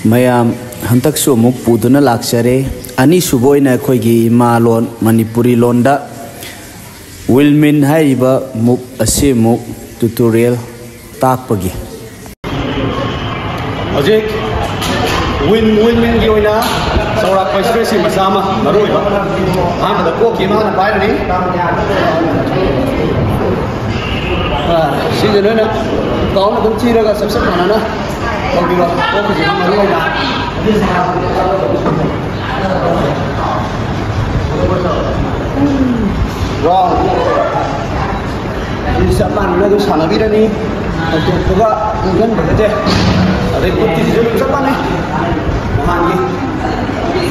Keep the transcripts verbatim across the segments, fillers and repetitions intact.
ꯃꯌꯥꯝ, ꯍꯟꯗꯛꯁꯨ ꯑꯃꯨꯛ ꯄꯨꯗꯨꯅ ꯂꯥꯛꯆꯔꯦ꯫ ꯑꯅꯤꯁꯨꯕ ꯑꯣꯏꯅ ꯑꯩꯈꯣꯏꯒꯤ ꯏꯃꯥ ꯂꯣꯟ ꯃꯅꯤꯄꯨꯔꯤ ꯂꯣꯟꯗ ꯋꯤꯜꯃꯤꯟ ꯍꯥꯏꯔꯤꯕ ꯃꯨꯞ ꯑꯁꯤ ꯑꯃꯨꯛ ꯇ꯭ꯌꯨꯇꯣꯔꯤꯌꯦꯜ ꯇꯥꯛꯄꯒꯤ꯫ ꯍꯧꯖꯤꯛ ꯋꯤꯟ ꯋꯤꯟꯃꯤꯟꯒꯤ ꯑꯣꯏꯅ ꯆꯥꯎꯔꯥꯛꯄ ꯏꯁꯇ꯭ꯔꯦꯁꯁꯤ ꯃꯆꯥ ꯑꯃ ꯃꯔꯨ ꯑꯣꯏꯕ ꯑꯍꯥꯟꯕꯗ ꯀꯣꯛꯀꯤ ꯑꯃ ꯍꯥꯟꯅ ꯄꯥꯏꯔꯅꯤ꯫ ꯑꯥ, ꯁꯤꯁꯦ ꯅꯣꯏꯅ ꯀꯥꯎꯟ ꯑꯗꯨꯝ ꯊꯤꯔꯒ ꯆꯞ ꯆꯞ ꯃꯥꯟꯅꯅ ꯇꯧꯕꯤꯔꯣ꯫ ꯀꯣꯛꯀꯤꯁꯤꯅ ꯃꯔꯨ ꯑꯣꯏꯅ꯫ ꯋꯥꯎ꯫ ꯁꯤ ꯆꯞ ꯃꯥꯟꯅꯅ ꯑꯗꯨꯝ ꯁꯥꯟꯅꯕꯤꯔꯅꯤ꯫ ꯍꯧꯗꯣꯛꯄꯒ ꯏꯪꯍꯟꯕꯒꯁꯦ꯫ ꯑꯗꯩ ꯈꯨꯠꯀꯤꯁꯤꯁꯨ ꯑꯗꯨꯝ ꯆꯞ ꯃꯥꯟꯅꯩ꯫ ꯅꯍꯥꯟꯒꯤ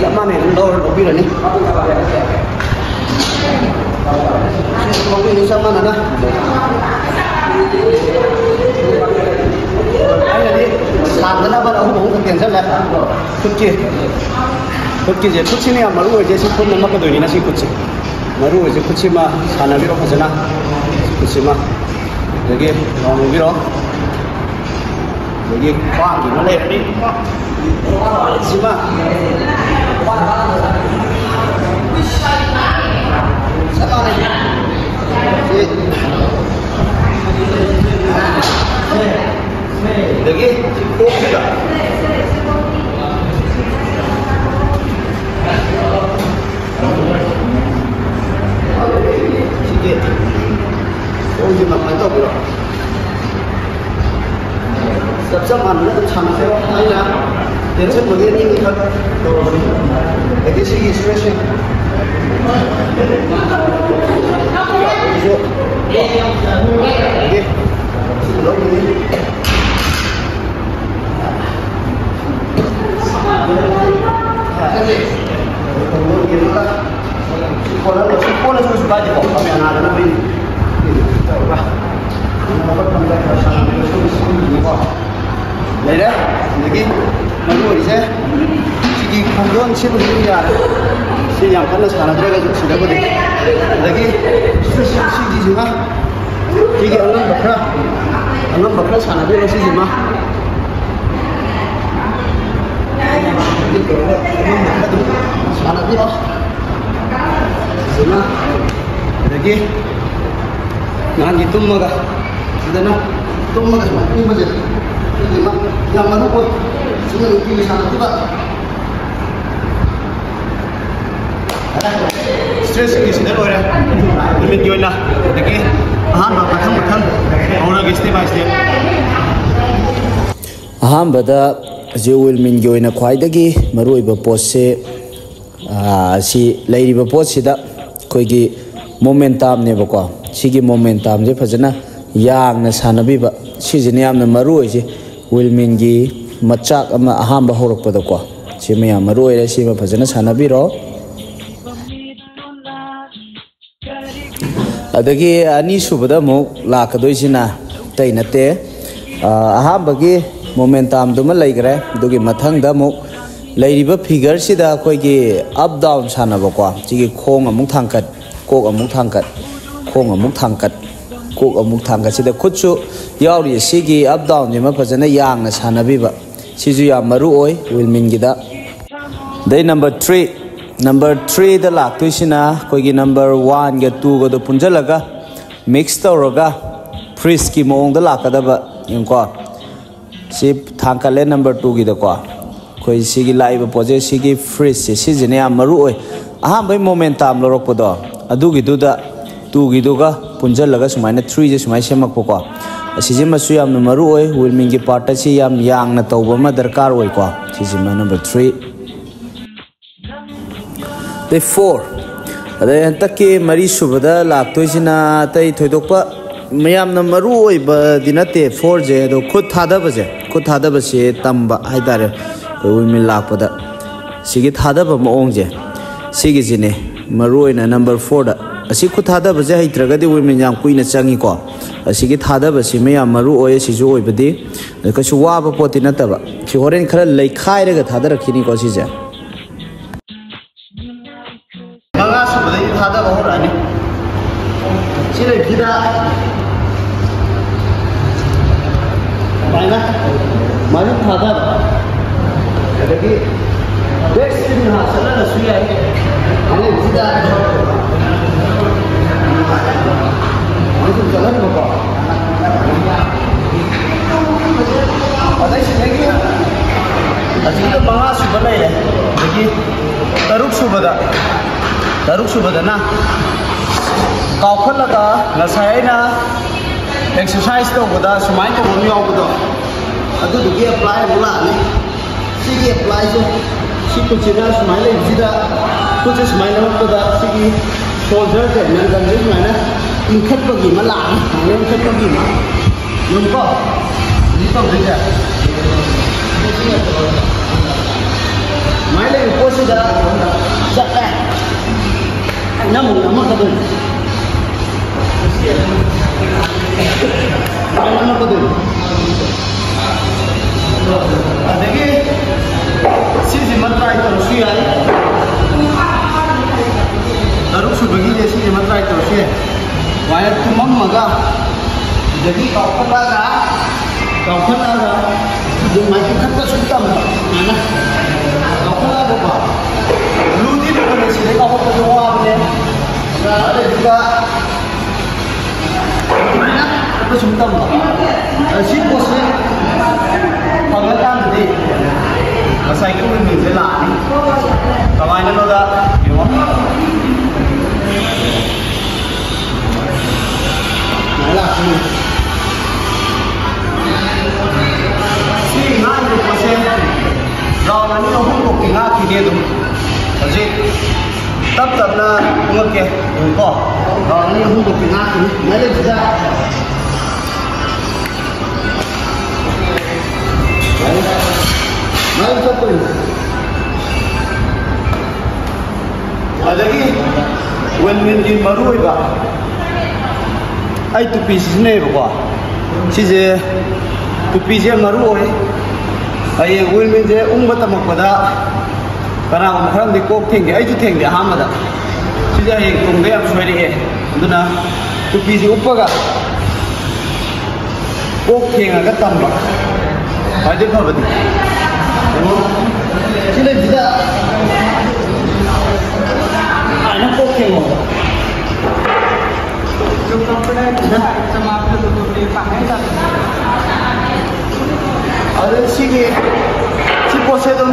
ꯆꯞ ꯃꯥꯟꯅꯩ ꯑꯗꯨꯝ ꯂꯧꯔ ꯂꯧꯕꯤꯔꯅꯤ꯫ ꯂꯧꯕꯤꯔꯅꯤ ꯆꯞ ꯃꯥꯟꯅꯅ꯫ ꯑꯩꯅꯗꯤ ꯁꯥꯡꯗꯅꯕ ꯑꯍꯨꯝ ꯑꯍꯨꯝ ꯈꯛ ꯇꯦꯟꯁꯤꯜꯂꯦ꯫ ꯈꯨꯠꯀꯤ, ꯈꯨꯠꯀꯤꯁꯦ, ꯈꯨꯠꯁꯤꯅ ꯌꯥꯝ ꯃꯔꯨ ꯑꯣꯏꯁꯦ꯫ ꯁꯤ ꯈꯨꯠ ꯅꯝꯃꯛꯀꯗꯣꯏꯅꯤꯅ ꯁꯤ ꯈꯨꯠꯁꯦ꯫ ꯃꯔꯨ ꯑꯣꯏꯁꯦ ꯈꯨꯠꯁꯤꯃ ꯁꯥꯟꯅꯕꯤꯔꯣ ꯐꯖꯅ꯫ ꯈꯨꯠꯁꯤꯃ꯫ ꯑꯗꯒꯤ ꯔꯥꯎꯟ ꯑꯣꯟꯕꯤꯔꯣ꯫ ꯑꯗꯒꯤ ꯈ꯭ꯋꯥꯡꯒꯤ ꯑꯃ ꯂꯩꯔꯅꯤ꯫ ꯁꯤꯃ꯫ ꯆꯞ ꯃꯥꯟꯅꯩ꯫ ꯁꯤ꯫ ꯑꯗꯒꯤ ꯁꯤ ꯈꯣꯡꯁꯤꯗ꯫ ꯁꯤꯒꯤ ꯈꯣꯡꯁꯤ ꯀꯃꯥꯏꯅ ꯇꯧꯕꯤꯔꯣ? ꯆꯞ ꯆꯞ ꯃꯥꯟꯅꯅ ꯑꯗꯨꯝ ꯁꯥꯟꯅꯁꯦꯕ꯫ ꯑꯩꯅ ꯇꯦꯟꯁꯟꯕꯒꯤ ꯑꯅꯤ ꯑꯅꯤꯈꯛ ꯇꯧꯔꯕꯅꯤ꯫ ꯑꯗꯒꯤ ꯁꯤꯒꯤ ꯏꯁꯇ꯭ꯔꯦꯁꯁꯦ꯫ ꯁꯤꯁꯨ꯫ ꯑꯗꯒꯤ ꯁꯤ ꯂꯧꯒꯅꯤ꯫ ꯂꯩꯔꯦ꯫ ꯑꯗꯒꯤ ꯃꯔꯨ ꯑꯣꯏꯔꯤꯁꯦ ꯁꯤꯒꯤ ꯈꯣꯡꯗꯣꯟ ꯁꯤꯕꯨꯗꯤ ꯑꯗꯨꯝ ꯌꯥꯔꯦ꯫ ꯁꯤ ꯌꯥꯝ ꯀꯟꯅ ꯁꯥꯟꯅꯗ꯭ꯔꯒꯁꯨ ꯁꯤꯗꯕꯨꯗꯤ꯫ ꯑꯗꯒꯤ ꯁꯤ-, ꯁꯤ-, ꯁꯤꯒꯤꯁꯤꯃ ꯁꯤꯒꯤ ꯑꯉꯝꯕ ꯈꯔ, ꯑꯉꯝꯕ ꯈꯔ ꯁꯥꯟꯅꯗꯣꯏꯅꯦ ꯁꯤꯁꯤꯃ꯫ ꯁꯤꯃ, ꯑꯗꯒꯤ ꯅꯍꯥꯟꯒꯤ ꯇꯨꯝꯃꯒ, ꯁꯤꯗꯅ ꯇꯨꯝꯃꯒ ꯁꯨꯃꯥꯏꯅ ꯇꯨꯝꯕꯁꯦ, ꯁꯤꯁꯤꯃ ꯌꯥꯝ ꯃꯔꯨ ꯑꯣꯏ꯫ ꯁꯤꯅ ꯅꯨꯡꯇꯤꯒꯤ ꯁꯥꯟꯅꯗꯣꯏꯕ꯫ ꯏꯁꯇ꯭ꯔꯦꯁ ꯁꯤꯡꯁꯤꯗ ꯂꯣꯏꯔꯦ ꯅꯨꯃꯤꯠꯀꯤ ꯑꯣꯏꯅ꯫ ꯑꯗꯒꯤ ꯑꯍꯥꯟꯕ ꯃꯊꯪ ꯃꯊꯪ ꯍꯧꯔꯒꯦ, step by step꯫ ꯑꯍꯥꯟꯕꯗ ꯍꯧꯖꯤꯛ ꯋꯤꯜꯃꯤꯟꯒꯤ ꯑꯣꯏꯅ ꯈ꯭ꯋꯥꯏꯗꯒꯤ ꯃꯔꯨꯑꯣꯏꯕ ꯄꯣꯠꯁꯦ, ꯑꯥ, ꯁꯤ ꯂꯩꯔꯤꯕ ꯄꯣꯠꯁꯤꯗ ꯑꯩꯈꯣꯏꯒꯤ ꯃꯣꯃꯦꯟꯇꯥꯝꯅꯦꯕꯀꯣ꯫ ꯁꯤꯒꯤ ꯃꯣꯃꯦꯟꯇꯥꯝꯁꯦ ꯐꯖꯅ ꯌꯥꯡꯅ ꯁꯥꯟꯅꯕꯤꯕ, ꯁꯤꯁꯤꯅ ꯌꯥꯝꯅ ꯃꯔꯨ ꯑꯣꯏꯁꯦ꯫ ꯋꯤꯜꯃꯤꯟꯒꯤ ꯃꯆꯥꯛ ꯑꯃ ꯑꯍꯥꯟꯕ ꯍꯧꯔꯛꯄꯗꯀꯣ, ꯁꯤꯃ ꯌꯥꯝ ꯃꯔꯨ ꯑꯣꯏꯔꯦ, ꯁꯤꯃ ꯐꯖꯅ ꯁꯥꯟꯅꯕꯤꯔꯣ꯫ ꯑꯗꯒꯤ ꯑꯅꯤꯁꯨꯕꯗ ꯑꯃꯨꯛ ꯂꯥꯛꯀꯗꯣꯏꯁꯤꯅ ꯑꯇꯩ ꯅꯠꯇꯦ, ꯑ, ꯑꯍꯥꯟꯕꯒꯤ ꯃꯣꯃꯦꯟꯇꯥꯝꯗꯨꯃ ꯂꯩꯈ꯭ꯔꯦ꯫ ꯑꯗꯨꯒꯤ ꯃꯊꯪꯗ ꯑꯃꯨꯛ ꯂꯩꯔꯤꯕ ꯐꯤꯒꯔꯁꯤꯗ ꯑꯩꯈꯣꯏꯒꯤ ꯑꯞ ꯗꯥꯎꯟ ꯁꯥꯟꯅꯕꯀꯣ, ꯁꯤꯒꯤ ꯈꯣꯡ ꯑꯃꯨꯛ ꯊꯥꯡꯀꯠ, ꯀꯣꯛ ꯑꯃꯨꯛ ꯊꯥꯡꯀꯠ, ꯈꯣꯡ ꯑꯃꯨꯛ ꯊꯥꯡꯀꯠ, ꯀꯣꯛ ꯑꯃꯨꯛ ꯊꯥꯡꯀꯠ, ꯁꯤꯗ ꯈꯨꯠꯁꯨ ꯌꯥꯎꯔꯤ꯫ ꯁꯤꯒꯤ ꯑꯞ ꯗꯥꯎꯟꯁꯤꯃ ꯐꯖꯅ ꯌꯥꯡꯅ ꯁꯥꯟꯅꯕꯤꯕ, ꯁꯤꯁꯨ ꯌꯥꯝ ꯃꯔꯨ ꯑꯣꯏ ꯋꯤꯜꯃꯤꯟꯒꯤꯗ꯫ ꯑꯗꯩ ꯅꯝꯕꯔ ꯊ꯭ꯔꯤ, ꯅꯝꯕꯔ ꯊ꯭ꯔꯤꯗ ꯂꯥꯛꯇꯣꯏꯁꯤꯅ ꯑꯩꯈꯣꯏꯒꯤ ꯅꯝꯕꯔ ꯋꯥꯟꯒ ꯇꯨꯒꯗꯣ ꯄꯨꯟꯁꯤꯜꯂꯒ ꯃꯤꯛꯁ ꯇꯧꯔꯒ ꯐ꯭ꯔꯤꯖꯀꯤ ꯃꯑꯣꯡꯗ ꯂꯥꯛꯀꯗꯕ꯫ ꯌꯦꯡꯉꯨꯀꯣ, ꯁꯤ ꯊꯥꯡꯀꯠꯂꯦ ꯅꯝꯕꯔ ꯇꯨꯒꯤꯗꯀꯣ꯫ ꯑꯩꯈꯣꯏ ꯁꯤꯒꯤ ꯂꯥꯛꯏꯕ ꯄꯣꯠꯁꯦ, ꯁꯤꯒꯤ ꯐ꯭ꯔꯤꯖꯁꯦ, ꯁꯤꯁꯤꯅ ꯌꯥꯝ ꯃꯔꯨ ꯑꯣꯏ꯫ ꯑꯍꯥꯟꯕꯩ ꯃꯣꯃꯦꯟꯇꯥꯝ ꯂꯧꯔꯛꯄꯗꯣ, ꯑꯗꯨꯒꯤꯗꯨꯗ ꯇꯨꯒꯤꯗꯨꯒ ꯄꯨꯟꯁꯤꯜꯂꯒ ꯁꯨꯃꯥꯏꯅ ꯊ꯭ꯔꯤꯁꯦ ꯁꯨꯃꯥꯏꯅ ꯁꯦꯝꯃꯛꯄꯀꯣ꯫ ꯑꯁꯤꯁꯤꯃꯁꯨ ꯌꯥꯝꯅ ꯃꯔꯨ ꯑꯣꯏ, ꯋꯤꯜꯃꯤꯟꯒꯤ ꯄꯥꯔꯠ ꯑꯁꯤ ꯌꯥꯝ ꯌꯥꯡꯅ ꯇꯧꯕ ꯑꯃ ꯗꯔꯀꯥꯔ ꯑꯣꯏꯀꯣ꯫ ꯁꯤꯁꯤꯃ ꯅꯝꯕꯔ ꯊ꯭ꯔꯤ꯫ ꯑꯗꯩ ꯐꯣꯔ, ꯑꯗꯩ ꯍꯟꯗꯛꯀꯤ ꯃꯔꯤ ꯁꯨꯕꯗ ꯂꯥꯛꯇꯣꯏꯁꯤꯅ ꯑꯇꯩ ꯊꯣꯏꯗꯣꯛꯄ ꯃꯌꯥꯝꯅ ꯃꯔꯨ ꯑꯣꯏꯕꯗꯤ ꯅꯠꯇꯦ ꯐꯣꯔꯁꯦ, ꯑꯗꯣ ꯈꯨꯠ ꯊꯥꯗꯕꯁꯦ, ꯈꯨꯠ ꯊꯥꯗꯕꯁꯦ ꯇꯝꯕ ꯍꯥꯏꯇꯥꯔꯦ꯫ ꯑꯩꯈꯣꯏ ꯋꯤꯜꯃꯤꯟ ꯂꯥꯛꯄꯗ ꯁꯤꯒꯤ ꯊꯥꯗꯕ ꯃꯑꯣꯡꯁꯦ, ꯁꯤꯒꯤꯁꯤꯅꯦ ꯃꯔꯨ ꯑꯣꯏꯅ ꯅꯝꯕꯔ ꯐꯣꯔꯗ꯫ ꯑꯁꯤ ꯈꯨꯠ ꯊꯥꯗꯕꯁꯦ ꯍꯩꯇ꯭ꯔꯒꯗꯤ ꯋꯤꯜꯃꯤꯟ ꯌꯥꯝ ꯀꯨꯏꯅ ꯆꯪꯉꯤꯀꯣ꯫ ꯑꯁꯤꯒꯤ ꯊꯥꯗꯕꯁꯤꯃ ꯌꯥꯝ ꯃꯔꯨ ꯑꯣꯏ꯫ ꯁꯤꯁꯨ ꯑꯣꯏꯕꯗꯤ ꯀꯩꯁꯨ ꯋꯥꯕ ꯄꯣꯠꯇꯤ ꯅꯠꯇꯕ꯫ ꯁꯤ ꯍꯣꯔꯦꯟ ꯈꯔ ꯂꯩꯈꯥꯏꯔꯒ ꯊꯥꯗꯔꯛꯈꯤꯅꯤꯀꯣ ꯁꯤꯁꯦ꯫ ꯃꯉꯥ ꯁꯨꯕꯗꯒꯤ ꯊꯥꯗꯕ ꯍꯧꯔꯛꯑꯅꯤ꯫ ꯁꯤ ꯂꯩꯕꯁꯤꯗ ꯁꯨꯃꯥꯏꯅ ꯃꯔꯤ ꯊꯥꯗꯕ, ꯑꯗꯒꯤ ꯕꯦꯛ ꯁ꯭ꯇꯤꯟ ꯍꯥꯞꯆꯜꯂꯒꯁꯨ ꯌꯥꯏ꯫ ꯑꯗꯩꯁꯤꯗ ꯑꯗꯨꯝ ꯆꯠꯍꯟꯕꯀꯣ꯫ ꯑꯗꯩ ꯁꯤꯗꯒꯤ ꯑꯁꯤꯗ ꯃꯉꯥ ꯁꯨꯕ ꯂꯩꯔꯦ꯫ ꯑꯗꯒꯤ ꯇꯔꯨꯛ ꯁꯨꯕꯗ, ꯇꯔꯨꯛ ꯁꯨꯕꯗꯅ ꯀꯥꯎꯈꯠꯂꯒ ꯉꯁꯥꯏ ꯑꯩꯅ ꯑꯦꯛꯁꯔꯁꯥꯏꯁ ꯇꯧꯕꯗ ꯁꯨꯃꯥꯏꯅ ꯇꯧꯕ ꯑꯃ ꯌꯥꯎꯕꯗꯣ, ꯑꯗꯨꯗꯨꯒꯤ ꯑꯦꯄ꯭ꯂꯥꯏ ꯑꯃꯨꯛ ꯂꯥꯛꯑꯅꯤ꯫ ꯁꯤꯒꯤ ꯑꯦꯄ꯭ꯂꯥꯏꯁꯦ, ꯁꯤ ꯈꯨꯠꯁꯤꯅ ꯁꯨꯃꯥꯏꯅ ꯂꯩꯕꯁꯤꯗ, ꯈꯨꯠꯁꯦ ꯁꯨꯃꯥꯏꯅ ꯂꯧꯔꯛꯄꯗ ꯁꯤꯒꯤ ꯁꯣꯜꯗꯔꯁꯦ, ꯅꯪꯒꯟꯁꯦ ꯁꯨꯃꯥꯏꯅ ꯏꯟꯈꯠꯄꯒꯤ ꯑꯃ ꯂꯥꯛꯑꯅꯤ, ꯁꯨꯃꯥꯏꯅ ꯏꯟꯈꯠꯄꯒꯤ ꯑꯃ꯫ ꯌꯦꯡꯉꯨꯀꯣ, ꯍꯧꯖꯤꯛ ꯇꯧꯗꯣꯏꯁꯦ꯫ ꯁꯨꯃꯥꯏꯅ ꯂꯩꯕ ꯄꯣꯠꯁꯤꯗ ꯆꯠꯂꯦ꯫ ꯅꯝꯃꯨ, ꯅꯝꯃꯛꯀꯗꯣꯏꯅꯤ꯫ ꯅꯝꯃꯛꯀꯗꯣꯏꯅꯤ꯫ ꯑꯗꯒꯤ ꯁꯤꯁꯤꯃ ꯇ꯭ꯔꯥꯏ ꯇꯧꯔꯁꯨ ꯌꯥꯏ꯫ ꯇꯔꯨꯛ ꯁꯨꯕꯒꯤꯁꯦ ꯁꯤꯁꯤꯃ ꯇ꯭ꯔꯥꯏ ꯇꯧꯔꯁꯨ ꯌꯥꯏ꯫ ꯁꯨꯃꯥꯏꯅ ꯇꯨꯝꯃꯝꯃꯒ, ꯑꯗꯒꯤ ꯀꯥꯎꯈꯠꯂꯒ, ꯀꯥꯎꯈꯠꯂꯒ, ꯑꯗꯨꯃꯥꯏꯅ ꯈꯛꯇ ꯁꯨꯝ ꯇꯝꯕ꯫ ꯁꯨꯃꯥꯏꯅ ꯀꯥꯎꯈꯠꯂꯒꯀꯣ꯫ ꯂꯨꯗꯤ ꯂꯨꯕꯅꯦ, ꯁꯤꯗꯩ ꯀꯥꯎꯈꯠꯄꯁꯦ ꯋꯥꯕꯅꯦ꯫ ꯑꯗꯨꯗꯨꯒ ꯁꯨꯝ ꯇꯝꯕ꯫ ꯑꯗ ꯁꯤ ꯄꯣꯠꯁꯦ ꯐꯪꯉꯀꯥꯟꯗꯗꯤ ꯉꯁꯥꯏꯒꯤ ꯋꯤꯟꯗꯣꯁꯦ ꯂꯥꯛꯑꯅꯤ꯫ ꯀꯃꯥꯏꯅꯅꯣꯗ ꯌꯦꯡꯉꯣ꯫ ꯁꯨꯃꯥꯏꯅ ꯂꯥꯛꯇꯣꯏꯅꯤ꯫ ꯁꯤ ꯉꯥꯛꯏꯕ ꯄꯣꯠꯁꯦ ꯔꯥꯎꯟ ꯑꯅꯤ ꯑꯍꯨꯝ ꯐꯥꯎꯗꯤ ꯉꯥꯛꯈꯤꯅꯤ ꯑꯗꯨꯝ꯫ ꯍꯧꯖꯤꯛ ꯇꯞ ꯇꯞꯅ ꯎꯪꯉꯛꯀꯦ꯫ ꯌꯦꯡꯉꯨꯀꯣ꯫ ꯔꯥꯎꯟ ꯑꯅꯤ ꯑꯍꯨꯝ ꯐꯥꯎꯗꯤ ꯉꯥꯛꯈꯤꯅꯤ꯫ ꯁꯨꯃꯥꯏꯅ ꯂꯩꯕꯁꯤꯗ ꯁꯨꯃꯥꯏꯅ ꯆꯠꯇꯣꯏꯅꯤ꯫ ꯑꯗꯒꯤ ꯋꯤꯟꯃꯤꯜꯒꯤ ꯃꯔꯨ ꯑꯣꯏꯕ, ꯑꯩ ꯇꯨꯄꯤ ꯁꯤꯖꯤꯟꯅꯩꯌꯦꯕꯀꯣ꯫ ꯁꯤꯁꯦ, ꯇꯨꯄꯤꯁꯦ ꯌꯥꯝ ꯃꯔꯨ ꯑꯣꯏ꯫ ꯍꯌꯦꯡ ꯋꯤꯟꯃꯤꯜꯁꯦ ꯎꯪꯕ ꯇꯝꯃꯛꯄꯗ ꯀꯅꯥꯒꯨꯝꯕ ꯈꯔ ꯑꯃꯗꯤ ꯀꯣꯛ ꯊꯦꯡꯒꯦ, ꯑꯩꯁꯨ ꯊꯦꯡꯒꯦ ꯑꯍꯥꯟꯕꯗ꯫ ꯁꯤꯁꯦ ꯍꯌꯦꯡ ꯇꯨꯡꯗ ꯌꯥꯝ ꯁꯣꯏꯔꯛꯑꯦ꯫ ꯑꯗꯨꯅ ꯇꯨꯄꯤꯁꯦ ꯎꯞꯄꯒ ꯀꯣꯛ ꯊꯦꯡꯉꯒ ꯇꯝꯕ ꯈ꯭ꯋꯥꯏꯗꯩ ꯐꯕꯗꯤ꯫ ꯁꯤ ꯂꯩꯕꯁꯤꯗ ꯑꯗꯨꯃꯥꯏꯅ ꯀꯣꯛ ꯊꯦꯡꯉꯣꯕ꯫ जो कपड़े हैं, समाप्त लोगों के पहन जाते हैं। ꯑꯗꯨ ꯁꯤꯒꯤ, ꯁꯤ ꯄꯣꯠꯁꯦ ꯑꯗꯨꯝ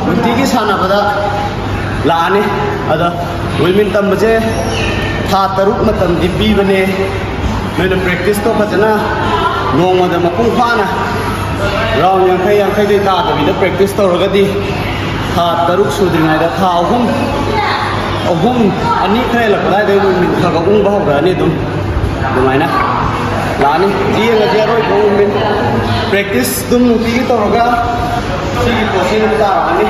ꯅꯨꯡꯇꯤꯒꯤ ꯁꯥꯟꯅꯕꯗ ꯂꯥꯛꯑꯅꯤ꯫ ꯑꯗꯣ ꯋꯤꯜꯃꯤꯟ ꯇꯝꯕꯁꯦ ꯊꯥ ꯇꯔꯨꯛ ꯃꯇꯝꯗꯤ ꯄꯤꯕꯅꯦ꯫ ꯅꯣꯏꯅ ꯄ꯭ꯔꯦꯛꯇꯤꯁꯇꯣ ꯐꯖꯅ ꯅꯣꯡꯃꯗ ꯃꯄꯨꯡ ꯐꯥꯅ ꯔꯥꯎꯟ ꯌꯥꯡꯈꯩ, ꯌꯥꯡꯈꯩꯗꯩ ꯇꯥꯗꯕꯤꯗ ꯄ꯭ꯔꯦꯛꯇꯤꯁ ꯇꯧꯔꯒꯗꯤ ꯊꯥ ꯇꯔꯨꯛ ꯁꯨꯗ꯭ꯔꯤꯉꯩꯗ, ꯊꯥ ꯑꯍꯨꯝ, ꯑꯍꯨꯝ, ꯑꯅꯤ ꯈꯔ ꯍꯦꯜꯂꯛꯄ ꯑꯗꯨꯋꯥꯏꯗꯩ ꯋꯤꯜꯃꯤꯟ ꯈꯔ ꯈꯔ ꯎꯪꯕ ꯍꯧꯔꯛꯑꯅꯤ꯫ ꯑꯗꯨꯝ ꯑꯗꯨꯃꯥꯏꯅ ꯂꯥꯛꯑꯅꯤ꯫ ꯌꯦꯡꯉꯁꯦ ꯑꯔꯣꯏꯕ ꯋꯤꯜꯃꯤꯟ꯫ ꯄ꯭ꯔꯦꯛꯇꯤꯁ ꯑꯗꯨꯝ ꯅꯨꯡꯇꯤꯒꯤ ꯇꯧꯔꯒ ꯁꯤꯒꯤ ꯄꯣꯠꯁꯤ ꯑꯗꯨꯝ ꯇꯥꯔꯛꯑꯅꯤ꯫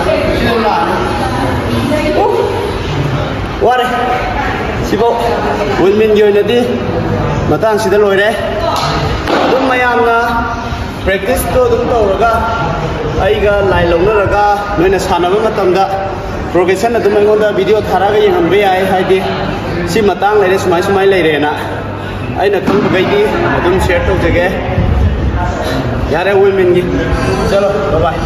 ꯁꯤ ꯑꯗꯨꯝ ꯂꯥꯛꯑꯅꯤ꯫ ꯎꯐ! ꯋꯥꯔꯦ꯫ ꯁꯤꯐꯧ ꯋꯤꯜꯃꯤꯟꯒꯤ ꯑꯣꯏꯅꯗꯤ ꯃꯇꯥꯡꯁꯤꯗ ꯂꯣꯏꯔꯦ꯫ ꯑꯗꯨꯝ ꯃꯌꯥꯝꯅ ꯄ꯭ꯔꯦꯛꯇꯤꯁꯇꯣ ꯑꯗꯨꯝ ꯇꯧꯔꯒ, ꯑꯩꯒ ꯂꯥꯏꯟ ꯂꯧꯅꯔꯒ, ꯅꯣꯏꯅ ꯁꯥꯟꯅꯕ ꯃꯇꯝꯗ ꯄ꯭ꯔꯣꯒ꯭ꯔꯦꯁꯟ ꯑꯗꯨꯝ ꯑꯩꯉꯣꯟꯗ ꯚꯤꯗꯤꯑꯣ ꯊꯥꯔꯛꯑꯒ ꯌꯦꯡꯍꯟꯕ ꯌꯥꯏ꯫ ꯍꯥꯏꯗꯤ, ꯁꯤ ꯃꯇꯥꯡ ꯂꯩꯔꯦ, ꯁꯨꯃꯥꯏ ꯁꯨꯃꯥꯏ ꯂꯩꯔꯦꯅ ꯑꯩꯅ ꯈꯪꯕꯈꯩꯗꯤ ꯑꯗꯨꯝ ꯁꯤꯌꯔ ꯇꯧꯖꯒꯦ꯫ ꯌꯥꯔꯦ, ꯋꯤꯜꯃꯤꯟꯒꯤ꯫ ꯆꯂꯣ, ꯕꯥꯏ ꯕꯥꯏ꯫